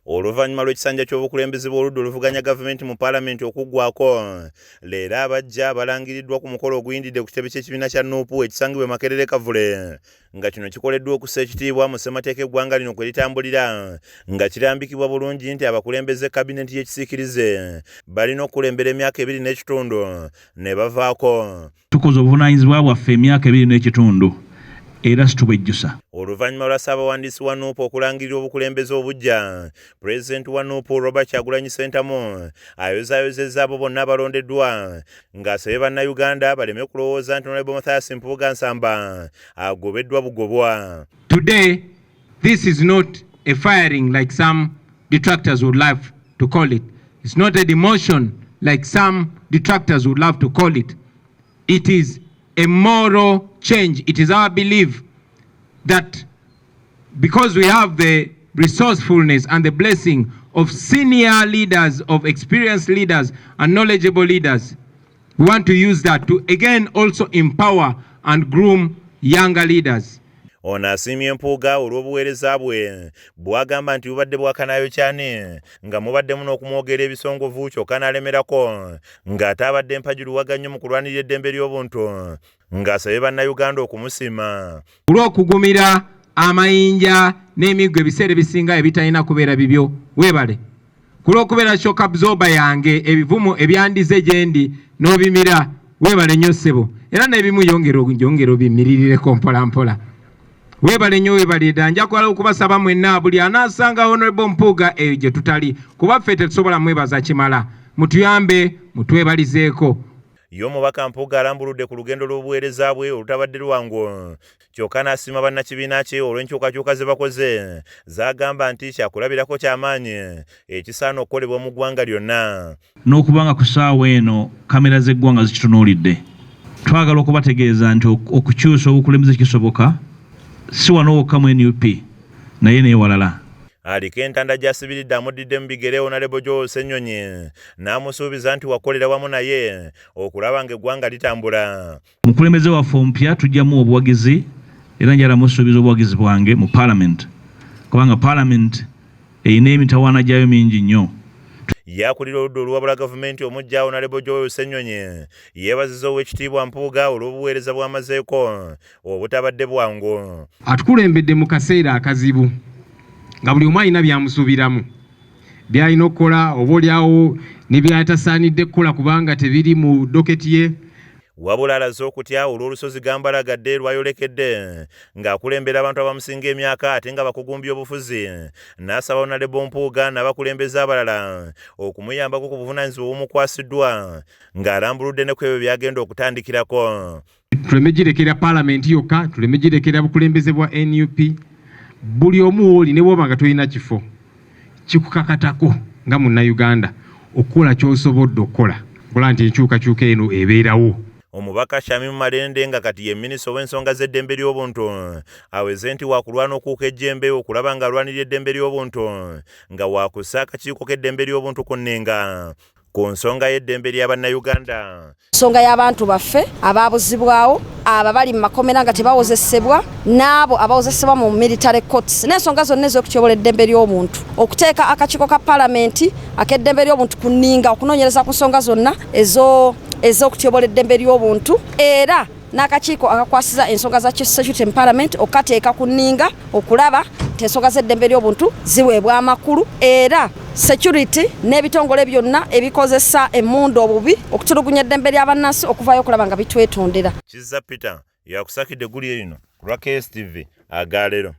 Oluvannyuma lw'ekisanja ky'obukulembeze bw'oludda oluvuganya gavumenti mu Paalamenti okuggwako, leero abaggya balangiriddwa ku mukolo oguyindidde ku kitebe ky'ekibiina kya Nup ekisangibwa e Makerere Kavule, nga kino kikoleddwa okussa ekitiibwa mu ssemateeka eggwanga lino kwe litambulira, nga kirambikibwa bulungi nti abakulembeze kabinenti y'ekisiikirize balina okukulembera emyaka 2.5 ne bavaako. Tukoze obuvunaanyizibwa bwaffe emyaka 2.5 era situbwejjusa. Oluvannyuma lwa Ssaabawandiisi wa Nup okulangirira obukulembeze obuggya, Pulezidenti wa Nup Robert Kyagulanyi Ssentamu ayozaayozezza abo bonna abalondeddwa ng'asabye Bannayuganda baleme kulowooza nti Honorable Mathias Mpuuga Nsamba agobeddwa bugobwa. Today, this is not a firing like some detractors would love to call it. It's not a demotion like some detractors would love to call it. It is a moral change. It is our belief that because we have the resourcefulness and the blessing of senior leaders, of experienced leaders and knowledgeable leaders, we want to use that to again also empower and groom younger leaders. Ono asiimye Mpuuga olw'obuweereza bwe bw'agamba nti bubadde bwakanayo kyane, nga mubaddemu n'okumwogera ebisongovu, kyokka n'alemerako, ng'ate abadde mpagi luwaga nnyo mu kulwanirira eddembe ly'obuntu, ng'asabye Bannayuganda okumusiima. Olw'okugumira amayinja n'emiggo ebiseera ebisinga ebitalina kubeera bibyo, weebale. Ku lw'okubeera shock absorber yange, ebivumu ebyandize gye ndi n'obimira, weebale nnyo ssebo. Era n'ebimu yongera yongera obimiririreko mpola mpola. Weebale nnyo, weebale ddala. Njakwala okubasaba mwenna, buli anaasanga Honorable Mpuuga eyo gye tutali, kuba ffe tetusobola mwebaza kimala, mutuyambe mutwebalizeeko. Ye omubaka Mpuuga alambuludde ku lugendo lw'obuweereza bwe olutabadde lwangu, kyokka n'asiima bannakibiina kye olw'enkyukakyuka ze bakoze, z'agamba nti kyakulabirako ky'amaanyi ekisaana okukolebwa mu ggwanga lyonna. N'okubanga ku ssaawa eno kamera z'eggwanga zikitunuulidde, twagala okubategeeza nti okukyusa obukulembeze kisoboka, si wano wokka mu NUP, naye n'ewalala. Aliko entanda gy'asibiridde amudidde mu bigere Honorable Joel Ssenyonyi, n'amusuubiza nti wakolera wamu naye okulaba ng'eggwanga litambula. Omukulembeze waffe omupya tujjamu obuwagizi, era njala musuubiza obuwagizi bwange mu Parliament, kubanga Parliament erina emitawaana gyayo mingi nnyo. Yakulira oludda oluwabula gavumenti omuggya Honorable Joel Ssenyonyi yeebaziza Oweekitiibwa Mpuuga olw'obuweereza bw'amazeeko obutabadde bwangu. Atukulembedde mu kaseera akazibu nga buli omu alina byamusuubiramu, byalina okukola, oba oliawo ne byatasaanidde kukola kubanga tebiri mu docket ye. Wabula alaze okutya olw'olusozi Gambalagadde lwayolekedde ng'akulembera abantu abamusinga emyaka ate nga bakugumbya obufuzi, n'asaba Honorable Mpuuga n'abakulembeze abalala okumuyambako ku buvunaanyizibwa obumukwasiddwa, ng'alambuludde ne ku ebyo by'agenda okutandikirako. Tuleme girekera Paalamenti yokka, tuleme girekera bukulembeze bwa NUP. Buli omu wooli, ne bwoba nga tolina kifo kikukakatako nga Munnayuganda, okukola ky'osobodde okukola kola nti enkyukakyuka eno ebeerawo. Omubaka Shamim Malende, nga kati ye minisita ow'ensonga z'eddembe ly'obuntu, aweze nti wakulwana okuuka ejjembe okulaba ng'alwanirira eddembe ly'obuntu, nga wakussa akakiiko k'eddembe ly'obuntu ku nninga ku nsonga y'eddembe lya Bannayuganda. Ensonga y'abantu baffe abaabuzibwawo, abo abali mu makomera nga tebawozesebwa, n'abo abawozesebwa mu military courts, n'ensonga zonna ez'okutyobola eddembe ly'obuntu, okuteeka akakiiko ka Paalamenti ak'eddembe ly'obuntu ku nninga okunoonyereza ku nsonga zonna ez'okutyobola eddembe ly'obuntu, era n'akakiiko akakwasiza ensonga za security mu Parliament okukateeka ku nninga okulaba nti ensonga z'eddembe ly'obuntu ziweebwa amakulu, era security n'ebitongole byonna ebikozesa emmundu obubi okutulugunya eddembe ly'abannansi okuvayo okulaba nga bitwetondera. Kizza Peter yakusakidde eggulire lino ku lwa KSTV agaleero.